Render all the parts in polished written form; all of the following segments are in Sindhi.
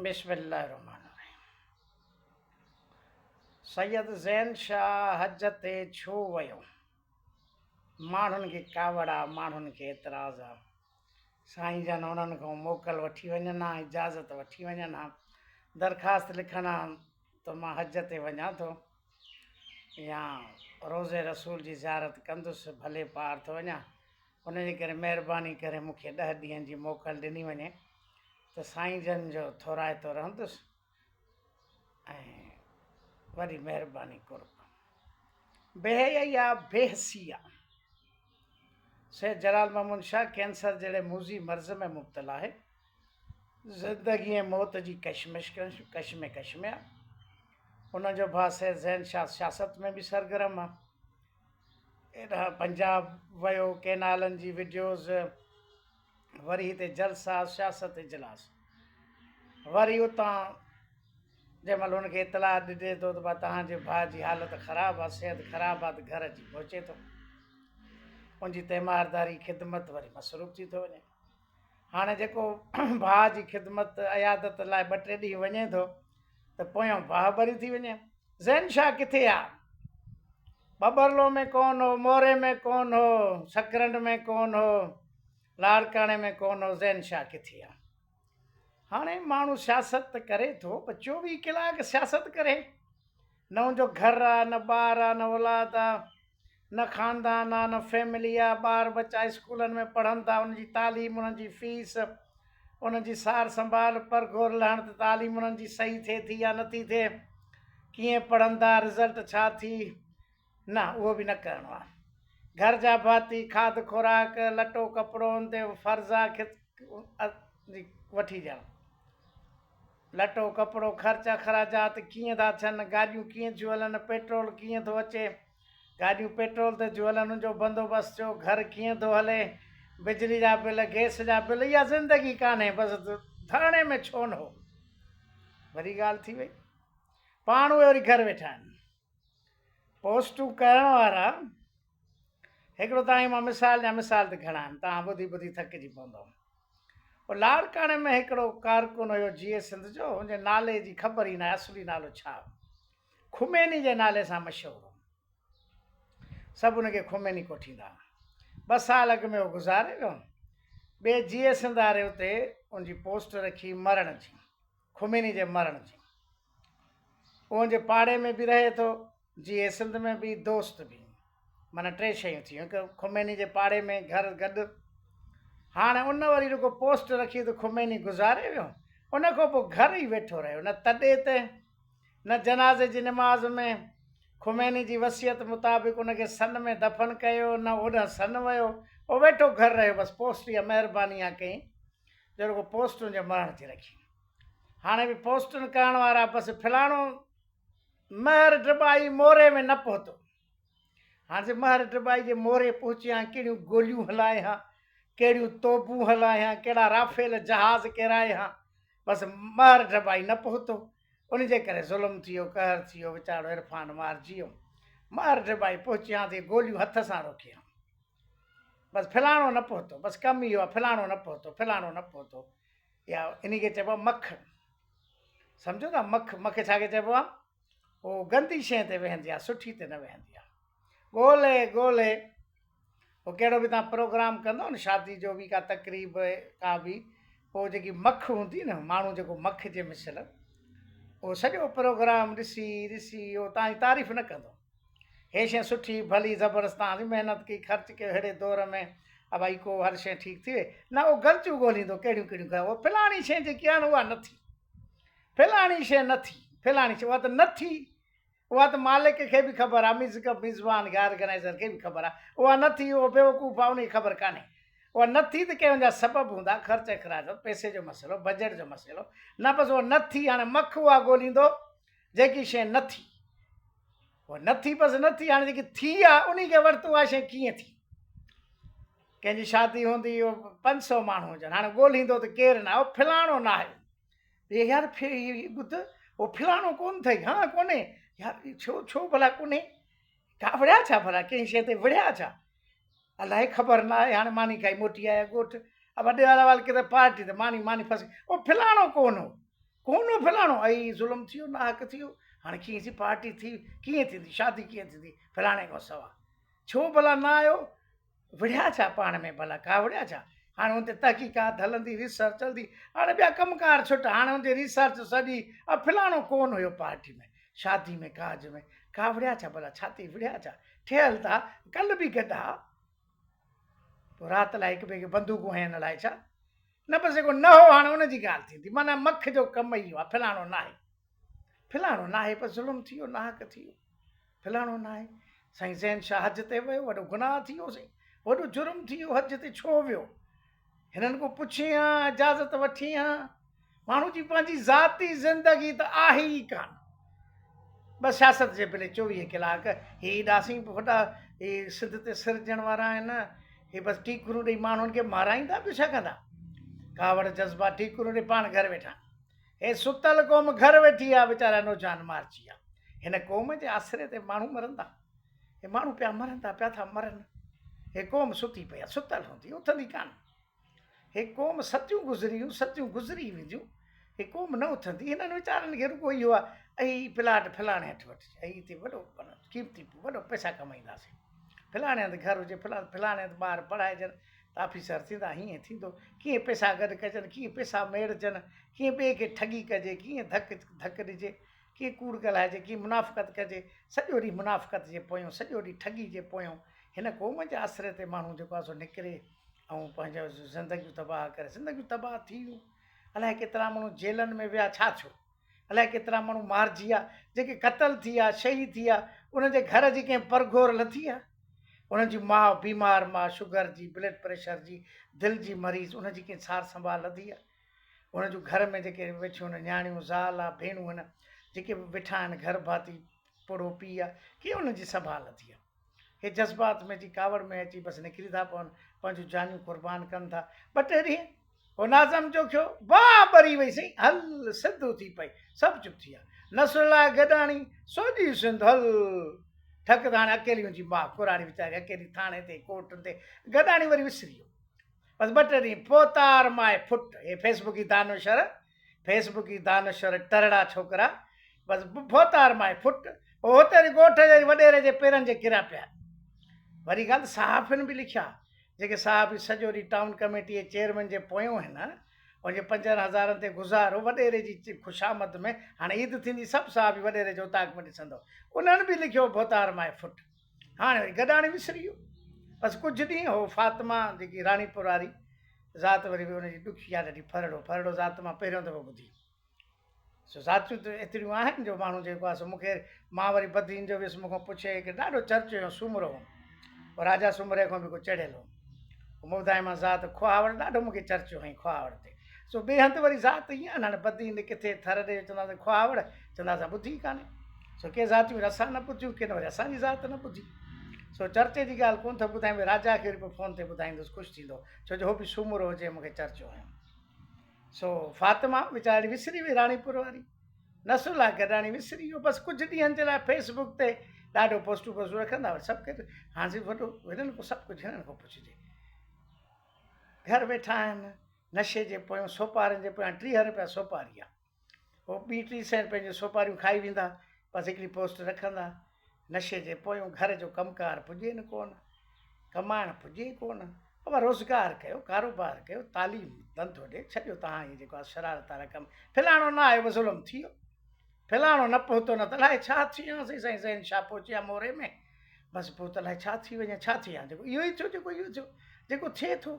بسم الله الرحمن الرحيم سيد زين شاهه حج تي ڇو ويو؟ ماڻهن کي ڪاوڙ آ، ماڻهن کي اعتراض آ. سائين جن انهن کان موڪل وٺي وڃن ها، اجازت وٺي وڃن ها، درخواست لکن ها ته مان حج تي وڃان ٿو يا روضي رسول جي زيارت ڪندس، ڀلي پار ٿو وڃان، ان جي ڪري مهرباني ڪري مون کي ڏهه ڏينهن جي موڪل ڏني وڃي ته سائين جن جو ٿورائتو رهندس ۽ وڏي مهرباني قرب. بيحيائي آ بيحسي آ. سيد جلال محمود شاهه ڪينسر جهڙي موذي مرض ۾ مبتلا آهي. زندگي ۽ موت جي ڪشمش ڪشمڪش ۾ آ. ان جو ڀاء سيد زين شاهه سياست ۾ به سرگرم آ. هيڏانهن پنجاب ويو ڪينالن جي وڊيوز وري هتي جلسا سياست اجلاس وري اتان جنهن مهل هن کي اطلاع ڏجي ٿو ته توهان جي ڀاء جي حالت خراب آهي صحت خراب آهي ته گهر اچي پهچي ٿو ان جي تيمارداري خدمت وري مصروف ٿي ٿو وڃي هاڻي جيڪو ڀاء جي خدمت عيادت لاء ٻه ٽي ڏينهن وڃي ٿو ته پويان باهه ٻري ٿي وڃي. زين شاهه ڪٿي آ؟ ٻٻرلو ۾ ڪونه هو، موري ۾ ڪونه هو، سڪرنڊ ۾ ڪونه هو، لاڙڪاڻي ۾ ڪونه هو، زين شاهه ڪٿي آ؟ هاڻي ماڻهو سياست ته ڪري ٿو پر 24 ڪلاڪ سياست ڪري؟ نه ان جو گهر آ، نه ٻار آ، نه اولاد آ، نه خاندان آ نه فيملي آ، ٻار ٻچا اسڪولن ۾ پڙهن ٿا انهن جي تعليم انهن جي فيس انهن جي سار سنڀال پرگهور لهڻ ته تعليم انهن جي صحيح ٿئي ٿي يا نٿي ٿئي ڪيئن پڙهن ٿا رزلٽ ڇا ٿي نه اهو به نه ڪرڻو آ گهر جا ڀاتي کاڌ خوراڪ لٽو ڪپڙو ان تي فرض آ وٺي ڏيڻ لٽو ڪپڙو خرچ اخراجات ڪيئن ٿا ٿين گاڏيون ڪيئن ٿيون هلن پيٽرول ڪيئن ٿو اچي گاڏيون پيٽرول تي ٿيون هلن ان جو بندوبست ٿيو، گهر ڪيئن ٿو هلي، بجلي جا بل، گئس جا بل، اها زندگي ڪانهي بس ڌرڻي ۾ ڇو نه هو. وري ڳالهه ٿي وئي. پاڻ اهي وري گهر ويٺا آهن. پوسٽون ڪرڻ وارا هڪڙو توهان کي مان مثال ڏيان مثال ته گهڻا آهن توهان ٻڌي ٻڌي ٿڪجي پوندؤ. لاڙڪاڻي ۾ هڪڙو ڪارڪن هيو جيئي سنڌ جو ان جي نالي جي خبر ئي ناهي اصلي نالو ڇا هو. خميني جي نالي سان مشهور هو. سڀ ان کي خميني ڪوٺيندا هئا. ٻه سال اڳ ۾ هو گذاري ويو. ٻئي جيئي سنڌ واري اتي ان جي پوسٽ رکي مرڻ جي، خميني جي مرڻ جي. هو ان جي پاڙي ۾ به رهي ٿو، جيئي سنڌ ۾ به، دوست به. معنيٰ ٽي شيون ٿيون، هڪ خميني جي پاڙي ۾ گهر گڏ. هاڻ ان وري رڳو پوسٽ رکي ته خميني گذاري ويو. ان کان پوء گهر ئي ويٺو رهيو، نه تڏي تي، نه جنازي جي نماز ۾ خميني جي وصيت مطابق ان کي سن ۾ دفن ڪيو نه اوڏانهن سن ويو هو ويٺو گهر رهيو بس پوسٽ اها مهرباني اها ڪئي جو رڳو پوسٽ ان جي مرڻ جي رکي هاڻي به پوسٽن ڪرڻ وارا بس فلاڻو مهر ڊٻائي موري ۾ نه پهتو هاڻي جي مهر ڊٻائي جي موري پهچي هان ڪهڙيون گوليون هلائي هان ڪهڙيون توبون هلائي هان ڪهڙا رافيل جهاز ڪيرائي هان بس مهر ڊٻائي نه پهتو ان جي ڪري ظلم ٿي ويو، قهر ٿي ويو، ويچارو عرفان مارجي ويو. مهر ڊٻائي پهچي هان ته اهي گوليون هٿ سان روڪي هان. بس فلاڻو نه پهتو، بس ڪم اهو آهي، فلاڻو نه پهتو، فلاڻو نه پهتو. يا انهي کي چئبو آهي مک. سمجهو ٿا مک، مک ڇا کي چئبو آهي؟ هو گندي شيء تي ويهندي آهي، سٺي تي نه ويهندي آهي. ڳولي ڳولي پوء ڪهڙو به توهان پروگرام ڪندؤ نه شادي جو به ڪا تقريب ڪا به پوء جيڪي مک هوندي نه ماڻهو جيڪو مک جي مثل اهو سڄو پروگرام ڏسي ڏسي اهو توهان جي تعريف نه ڪندو هي شيء سٺي ڀلي زبردست توهان محنت ڪئي خرچ ڪيو ههڙي دور ۾ ڀائي ڪو هر شيء ٺيڪ ٿي وئي نه اهو غلطيون ڳوليندو ڪهڙيون ڪهڙيون اهو فلاڻي شيء جيڪي آهي نه اها نه ٿي فلاڻي شيء نه ٿي فلاڻي شيء اها ته نه ٿي اها ته مالڪ کي به خبر آ، ميزڪ ميزبان کي، آرگنائيزر کي به خبر آ. اها نه ٿي، اهو بيوقوف آ، ان کي خبر ڪانهي. اها نه ٿي ته ڪنهن جا سبب هوندا، خرچ اخراج، پئسي جو مسئلو، بجيٽ جو مسئلو. نه بس اها نه ٿي، هاڻي مک اها ڳوليندو جيڪي شيء نه ٿي. اها نه ٿي بس نه ٿي، هاڻي جيڪي ٿي آ، انهي کي ورت اها شيء ڪيئن ٿي. ڪنهن جي شادي هوندي، اهو 500 ماڻهو هجن، هاڻي ڳوليندو ته ڪير نه آهي، اهو فلاڻو نه آهي. اي يار ٻڌ هو فلاڻو ڪونه اٿئي ها ڪونهي يار ڇو ڇو ڀلا ڪونهي ڪاوڙيا ڇا ڀلا ڪنهن شيء تي وڙهيا ڇا الائي خبر نه آهي هاڻي ماني کائي موٽي آيا ڳوٺ وڏي وارا وال ڪٿي پارٽي ته ماني ماني ڦس او فلاڻو ڪونه هو ڪونه هو فلاڻو، ائي ظلم ٿي ويو، ناحق ٿي ويو، هاڻي ڪيئن ٿي پارٽي ٿي، ڪيئن ٿيندي، شادي ڪيئن ٿيندي فلاڻي کان سوا، ڇو ڀلا نه آيو، وڙهيا ڇا پاڻ ۾ ڀلا ڪاوڙيا ڇا؟ هاڻي ان تي تحقيقات هلندي، ريسرچ هلندي، هاڻي ٻيا ڪم ڪار ڇٽ، هاڻي ان جي ريسرچ سڄي فلاڻو ڪونه هيو پارٽي ۾، شادي ۾ ڪاڄ ۾، ڪاوڙيا ڇا ڀلا ڇاتي وڙهيا ڇا؟ ٺهيل ته ها، ڪلهه به گڏ ها، پوء رات لاء هڪ ٻئي کي بندوقون هنيون الائي ڇا؟ نه بس جيڪو نه هو هاڻي ان جي ڳالهه ٿيندي، معنيٰ مک جو ڪم ئي اهو آهي، فلاڻو ناهي، فلاڻو ناهي پر ظلم ٿي ويو، ناحق ٿي ويو. فلاڻو ناهي. سائين زين شاهه حج تي ويو، وڏو گناهه ٿي ويو سائين، وڏو جرم ٿي ويو، حج تي ڇو ويو؟ هنن کان پڇين ها، اجازت وٺين ها. ماڻهو جي پنهنجي ذاتي زندگي ته آهي ئي ڪانه. بس سياست جي بلي 24 ڪلاڪ هي ايڏا سين وڏا هي سنڌ تي سرجڻ وارا آهن، هي بس ٽيڪرون ڏئي ماڻهن کي مارائيندا ٻيو ڇا ڪندا؟ ڪاوڙ جذبا ٽيڪرون ڏئي پاڻ گهر ويٺا. هي ستل قوم گهر ويٺي آ ويچارا نوجوان مارجي ويا. هن قوم جي آسري تي ماڻهو مرندا. هي ماڻهو پيا مرندا پيا ٿا مرن. هي قوم ستي پئي آ ستل هوندي اٿندي ڪانه. هي قوم ستيون گذري ويون ستيون گذري وينديون. هي قوم نه اٿندي. هنن ويچارن کي رڳو اهو آ اهي پلاٽ فلاڻي هٿ وٺجي اهي هتي وڏو قيمتي وڏو پئسا ڪمائينداسين. فلاڻي هنڌ گهر هجي فلاڻي هنڌ ٻار پڙهائجن. ته آفيسر ٿيندا، هيئن ٿيندو، ڪيئن پئسا گڏ ڪجن، ڪيئن پئسا ميڙجن، ڪيئن ٻئي کي ٺڳي ڪجي، ڪيئن ڌڪ ڌڪ ڏجي، ڪيئن ڪوڙ ڳالهائجي، ڪيئن منافقت ڪجي، سڄو ڏينهن منافقت جي پويون، سڄو ڏينهن ٺڳي جي پويون، هن قوم جي آسري تي ماڻهو جيڪو آهي سو نڪري ۽ پنهنجون زندگيون تباهه ڪري، زندگيون تباهه ٿي ويون، الائي ڪيترا ماڻهو جيلن ۾ ويا، ڇا ٿيو؟ الائي ڪيترا ماڻهو مارجي ويا، جيڪي قتل ٿي ويا، شهيد ٿي ويا، انهن جي گهر جي ڪنهن پرگهور لٿي آ؟ انهن جي ماء بيمار ماء شگر جي، بلڊ پريشر جي، دل جي مريض، انهن جي ڪنهن سار سنڀال لڌي آ؟ انهن جون گهر ۾ جيڪي ويٺيون آهن نياڻيون، زال آ، ڀيڻون آهن، جيڪي به ويٺا آهن گهر ڀاتي، پوڙهو پيء آ، ڪيئن انهن جي سنڀال لٿي آ؟ هي جذبات ۾ اچي ڪاوڙ ۾ اچي بس نڪري ٿا پون، پنهنجون جانيون قربان ڪن ٿا. ٻه ٽي ڏينهن هو ناظم جوکيو، باهه ٻري وئي سائين، هل سنڌ اٿي پئي، سڀ چپ ٿي ويا. نصرالله گڏاڻي، سوڄي سنڌ هل. ٺڪ ته هاڻي اڪيلي هن جي ماء ڪراڙي ويچاري اڪيلي ٿاڻي تي ڪورٽن تي، گڏاڻي وري وسري ويو. بس ٻه ٽي ڏينهن پوتار مائي ڦٽ، هي فيسبڪي دانشور، فيسبڪي دانشور ٽرڙا ڇوڪرا، بس ڀوتار مائي ڦٽ، هو هتي وري ڳوٺ جي وڏيري جي پيرن جي ڪريا پيا. وري ڳالهه ته صحافين به لکيا، جيڪي صحافي سڄو ڏينهن ٽائون ڪميٽي جي چيئرمين جي پويون هن، ان جي پنجن هزارن تي گذارو، وڏيري جي خوشامد ۾، هاڻي عيد ٿيندي سڀ صحافي وڏيري جي اوطاق ۾ ڏسندو. انهن به لکيو ڀوتار مائي ڦٽ. هاڻي وري گڏاڻي وسري ويو. بس ڪجهه ڏينهن هو فاطمه جيڪي راڻيپور واري ذات وري به ان جي ڏکي آ ڏاڍي ڦرڙو ڦرڙو ذات مان پهريون دفعو ٻڌي. سو ذاتيون ته ايتريون آهن جو ماڻهو جيڪو آهي سو مون کي مان وري بدين جو ويس مون کان پڇي هڪ ڏاڍو چرچو هيو سومرو هو پوء راجا سومري کان به ڪو چڙهيل هو پوء مون ٻڌايومانس ذات کهاوڙ ڏاڍو مون کي چرچو هئين کهاوڙ تي سو ٻئي هنڌ وري ذات ائين آهن هاڻي بدين ڏي ڪٿي ٿر ڏي چونداسين کهاوڙ چوندا اسان ٻڌي ئي ڪانهي سو ڪي ذاتيون وري اسان نه ٻڌيون ڪن وري اسان جي ذات نه ٻڌي سو چرچي جي ڳالهه ڪونه ٿو ٻڌايان راجا کي وري پوء فون تي ٻڌائيندس خوش ٿيندو ڇو جو هو به سومرو هو جنهن مون کي چرچو هنيو. سو فاطمه ويچاري وسري وئي راڻيپور واري نصرالله گڏاڻي وسري ويو بس ڪجهه ڏينهن جي لاء فيس بڪ تي ڏاڍو پوسٽون پوسٽون رکندا هئا سڀ ڪجهه هاڻ سي وڏو هنن کان سڀ ڪجهه هنن کان پڇجي گهر ويٺا آهن نشي جي پويان سوپارين جي پويان 30 روپيا سوپاري آ هو ٻي ٽي سين پنهنجون سوپاريون کائي ويندا، بس هڪڙي پوسٽ رکندا. نشي جي پويون گهر جو ڪم ڪار پڄين ڪونه، ڪمائڻ پڄي ڪونه. بابا روزگار ڪيو، ڪاروبار ڪيو، تعليم ڌنڌو ڏي ڇڏيو تهان هي جيڪو آهي شرارت وارا ڪم. فلاڻو نه آيو به ظلم ٿي ويو. فلاڻو نه پهتو نه ته الائي ڇا ٿي ويو سائين سائين زين شاهه پهچي ويا موري ۾ بس پوء ته الائي ڇا ٿي وڃي ڇا ٿي ويا جيڪو اهو ئي ٿيو جيڪو اهو ٿيو جيڪو ٿئي ٿو.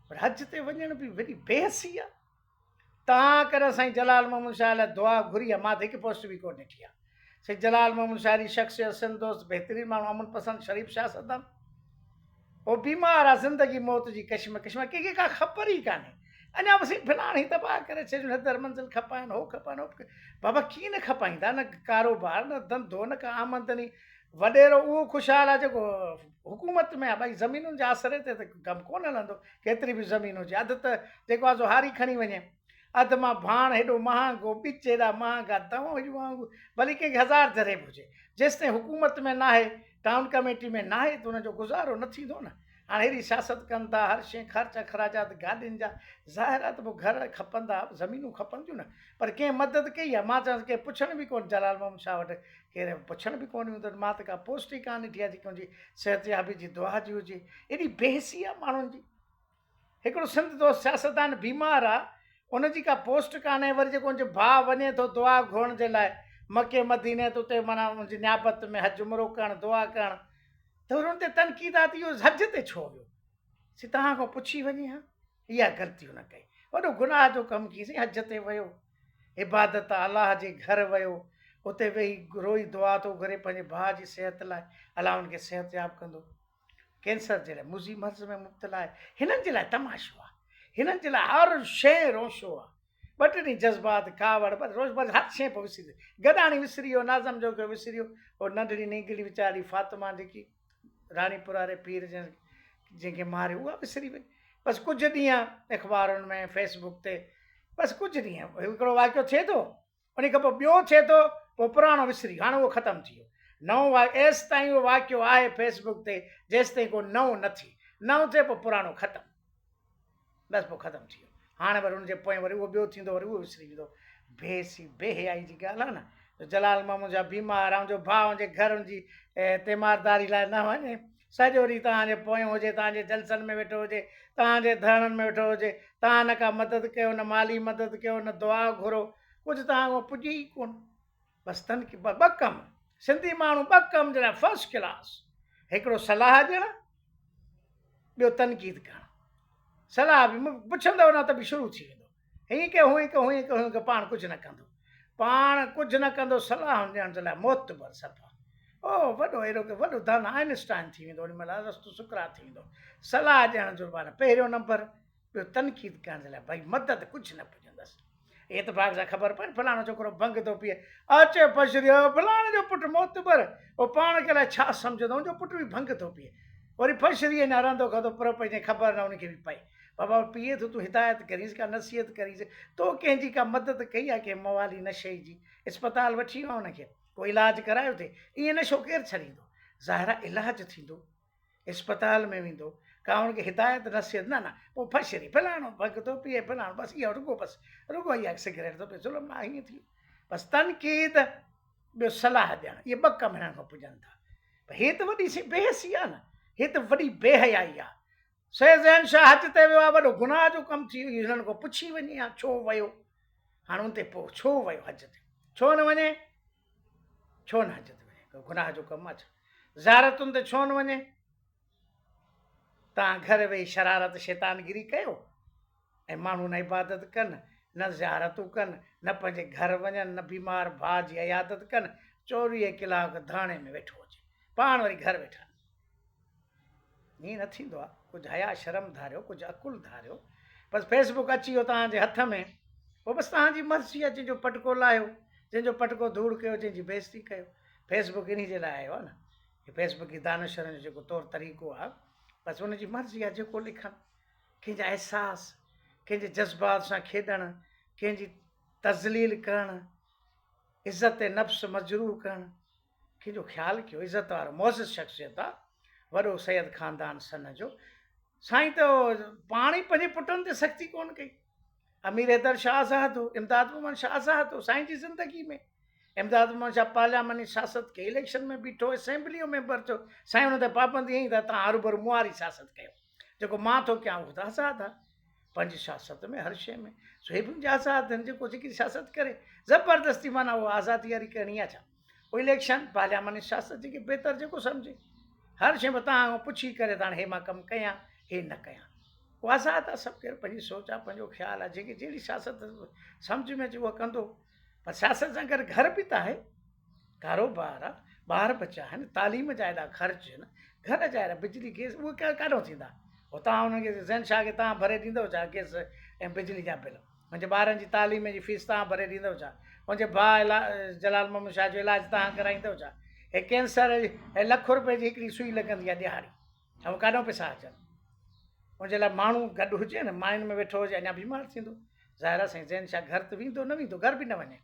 پر حج تي وڃڻ به وڏي بي حسي آهي. تان ڪري سائين جلال محمد شاهه لاء دعا گهري آ مان ته هڪ پوسٽ به ڪونه ڏٺي آ سائين جلال محمد شاهه جي شخصيت سنڌ دوست بهترين ماڻهو امن پسند شريف سياستدان هو بيمار آ زندگي موت جي ڪشمڪش ۾ ڪنهن کي ڪا خبر ئي ڪانهي اڃا به سائين فلاڻ هي تباهه ڪري ڇڏيو حيدر منزل کپائن هو کپائن هو بابا ڪيئن نه کپائيندا نه ڪاروبار نه ڌنڌو نه ڪا آمدني وڏيرو اهو خوشحال آ جيڪو حڪومت ۾ آ ڀائي زمينن جي آسري تي ته ڪم ڪونه هلندو ڪيتري به زمين هجي اڌ ته جيڪو آ سو هاري کڻي وڃي اڌ مان ڀاڻ هيڏو مهانگو ٻچ هيڏا مهانگا دوائون هيڏيون مهانگيون ڀلي ڪنهن کي هزار ذري به هجي جيستائين حڪومت ۾ ناهي ٽائون ڪميٽي ۾ ناهي ته ان جو گذارو نه ٿيندو نه. هاڻي هيڏي سياست ڪن ٿا، هر شيء خرچ اخراجات گاڏين جا، ظاهر آهي ته پوء گهر کپندا، زمينون کپنديون نه، پر ڪنهن مدد ڪئي آهي؟ مان چوان ٿو ڪنهن پڇڻ به ڪونه جلال محمد شاهه وٽ ڪير پڇڻ به ڪونه ويندو، مان ته ڪا پوسٽ ئي ڪانه ڏٺي آهي جيڪي ان جي صحتيابي جي دعا جي هجي، ايڏي بيحسي آهي ماڻهن جي. هڪڙو سنڌ دوست سياستدان بيمار آ ان جي ڪا پوسٽ ڪانهي وري جيڪو ان جو ڀاء وڃي ٿو دعا گهرڻ جي لاء مڪي مديني ته اتي معنيٰ ان جي نيابت ۾ حج عمرو ڪرڻ دعا ڪرڻ ته وري ان تي تنقيد آ ته اهو حج تي ڇو ويو سي توهان کان پڇي وڃي ها اها غلطي هن ڪئي وڏو گناهه جو ڪم ڪيئي سائين حج تي ويو عبادت آ الله جي گهر ويو اتي ويهي روئي دعا ٿو گهري پنهنجي ڀاء جي صحت لاء الله ان کي صحتياب ڪندو. ڪينسر جهڙي موذي مرض ۾ مبتلا آهي، هنن جي لاء تماشو آهي، هنن جي لاء هر شيء روشو آهي، ٻه ٽي ڏينهن جذبات، ڪاوڙ، بس روش بس هر شيء پوء وسري وئي، گڏاڻي وسري ويو، ناظم جوکيو وسري ويو، هو ننڍڙي نينگري ويچاري فاطمه جيڪي راڻيپور واري پير جنهن کي ماريو اها وسري وئي، بس ڪجهه ڏينهن اخبارن ۾ فيس بڪ تي بس ڪجهه ڏينهن هڪڙو واقعو ٿئي ٿو انهي کان پوء ٻيو ٿئي ٿو پوء پراڻو وسري ويو هاڻي اهو ختم ٿي ويو نئون واقعو ايستائين اهو واقعو آهي فيس بڪ تي جيستائين ڪو نئون نه ٿئي نئون ٿئي پوء پراڻو ختم بس پوء ختم ٿي ويو هاڻي وري ان جي پوئين وري اهو ٻيو ٿيندو وري اهو وسري ويندو بي سي بي حيائي جي ڳالهه آهي نه جو جلال محمود جا بيمار آهي ان جو ڀاء ان جي گهر ان جي تيمارداري لاء نه وڃي سڄو ڏينهن توهان جي پويون هجي، توهان جي جلسن ۾ ويٺو هجي، توهان جي ڌرڻن ۾ ويٺو هجي، توهان نه ڪا مدد ڪيو، نه مالي مدد ڪيو، نه دعا گهرو، ڪجهه توهان کان پڄي ئي ڪونه. بس تن کي ٻه ڪم، سنڌي ماڻهو ٻه ڪم جي لاء فرسٽ ڪلاس، هڪڙو صلاح ڏيڻ، ٻيو تنقيد ڪرڻ. صلاح به پڇندؤ نه ته به شروع ٿي ويندو. هيئن ڪيو هونئن ڪيو هونئن ڪيو هونئن ڪيو پاڻ ڪجهه نه ڪندو پاڻ ڪجهه نه ڪندو صلاحون ڏيڻ جي لاء معتبر صفا او وڏو اهڙو ڪي وڏو دانا آئنسٽائن ٿي ويندو ان مهل ارسطو سقراط ٿي ويندو صلاح ڏيڻ جو معنيٰ پهريون نمبر ٻيو تنقيد ڪرڻ جي لاء ڀئي مدد ڪجهه نه پڄندس اتفاق سان خبر پئي فلاڻو ڇوڪرو ڀنگ ٿو پيئي اچي پشري فلاڻي جو پٽ معتبر او پاڻ کي الائي ڇا سمجهندو ان جو پٽ به ڀنگ ٿو پيئي وري پشري اڃا رهندو کاڌو پر پئي خبر نه ان کي به پئي بابا پيئي ٿو تون هدايت ڪرينس ڪا نصيحت ڪرينس تو ڪنهن جي ڪا مدد ڪئي آهي ڪنهن موالي نشئي جي اسپتال وٺي ويو آهين ان کي ڪو علاج ڪرايو اٿئي ائين نشو ڪير ڇڏيندو ظاهر آهي علاج ٿيندو اسپتال ۾ ويندو ڪا ان کي هدايت نصيحت نه نه پوء ڦشري فلاڻو ڀڳ ٿو پيئي فلاڻو بس اهو رڳو بس رڳو اها سگريٽ ٿو پيئي ظلم نه ائين ٿي بس تنقيد ٻيو صلاح ڏيڻ اهي ٻه ڪم هنن کان پڄن ٿا پر هي ته وڏي سي بيحسي آهي نه هي ته وڏي بي حيائي آهي سيد زين شاهه حج تي ويو آهي وڏو گناهه جو ڪم ٿي ويو هنن کان پڇي وڃي ها ڇو ويو هاڻ ان تي پوء ڇو ويو حج تي ڇو نه وڃي ڇو نه حج تي وڃي گناهه جو ڪم آهي ڇا زيارتن تي ڇو نه وڃي تان گهر ويهي شرارت شيطانگيري ڪيو ۽ ماڻهو نه عبادت ڪن نه زيارتون ڪن نه پنهنجي گهر وڃن نه بيمار ڀاء جي عيادت ڪن 24 ڪلاڪ ڌاڻي ۾ ويٺو هجي پاڻ وري گهر ويٺا ائين نه ٿيندو آهي ڪجهه حيا شرم ڌاريو ڪجهه عقل ڌاريو بس فيس بڪ اچي ويو توهان جي هٿ ۾ پوء بس توهان جي مرضي آهي جنهن جو پٽڪو لاهيو جنهن جو پٽڪو ڌوڙ ڪيو جنهن جي بيعزتي ڪيو فيس بڪ انهي جي لاء آيو آهي نه هي فيس بڪ جي دانشورن جو جيڪو طور طريقو آهي بس ان جي مرضي آهي جيڪو لکن ڪنهن جا احساس ڪنهن جي جذبات سان کيڏڻ ڪنهن جي تذليل ڪرڻ عزت نفس مجروح ڪرڻ ڪنهن جو خيال ڪيو عزت وارو معزز شخصيت آ وڏو سيد خاندان سن جو سائين ته پاڻ ئي پنهنجي پٽن تي سختي ڪون ڪئي امير حيدر شاهه آزاد هو امداد محمد شاهه آزاد هو سائين جي زندگي ۾ امداد محمد شاهه پارلياماني سياست ڪئي اليڪشن ۾ بيٺو اسيمبلي جو ميمبر ٿيو سائين ان تي پابندي هنئي ته تان هروڀرو مون واري سياست ڪيو جيڪو مان ٿو ڪيان اهو ته آزاد آ پنهنجي سياست ۾ هر شيء ۾ سو هي به آزاد آهن جيڪو جيڪي سياست ڪري زبردستي معنيٰ اها آزادي واري ڪرڻي آ ڇا اليڪشن پارلياماني سياست جيڪي بهتر جيڪو سمجهي هر شيء توهان کان پڇي ڪري ته هاڻي هي مان ڪم ڪيان هي نه ڪيان اهو آزاد آهي سڀ ڪير پنهنجي سوچ آهي پنهنجو خيال آهي جيڪي جهڙي سياست سمجهه ۾ اچي اها ڪندو پر سياست سان گڏ گهر به ته آهي ڪاروبار آهي ٻار ٻچا آهن تعليم جا ايڏا خرچ آهن گهر جا ايڏا بجلي گيس اهي ڪاڏو ٿيندا هو توهان انهن کي زين شاهه کي توهان ڀري ڏيندو ڇا گيس ۽ بجلي جا بل منهنجي ٻارن جي تعليم جي فيس توهان ڀري ڏيندؤ ڇا؟ منهنجي ڀاء جلال محمد شاهه جو علاج توهان ڪرائيندؤ ڇا؟ هي ڪينسر هي لک روپئي جي هڪڙي سوئي لڳندي آهي ڏهاڙي. هو ڪاڏانهن پئسا اچن؟ ان جي لاء ماڻهو گڏ هجي نه، ماين ۾ ويٺو هجي اڃا بيمار ٿيندو. ظاهر آهي سائين زين شاهه گهر ته ويندو نه ويندو گهر به نه وڃي.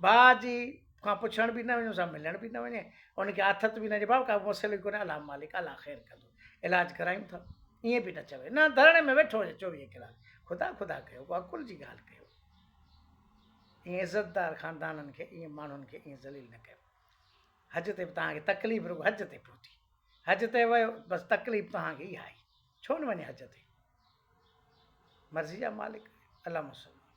ڀاء جي کان پڇڻ به نه وڃي ان سان ملڻ به نه وڃي ان کي آٿت به نه ڏي ڀاء ڪا مسئلو ئي ڪونهي الله مالڪ الله خير ڪندو علاج ڪرايون ٿا. ائين به نه چوي نه ڌرڻي ۾ ويٺو هجي 24 ڪلاڪ. خدا خدا ڪيو ڪو عقل جي ڳالهه ڪيو. ائين عزتدار خاندانن کي ائين ماڻهن کي ائين ذليل نه ڪيو. حج تي به توهان کي تڪليف رڳو حج تي پهتي. حج تي ويو بس تڪليف توهان کي اها آئي. ڇو نه وڃي حج تي؟ مرضي جا مالڪ آهيو. الله مسلمان.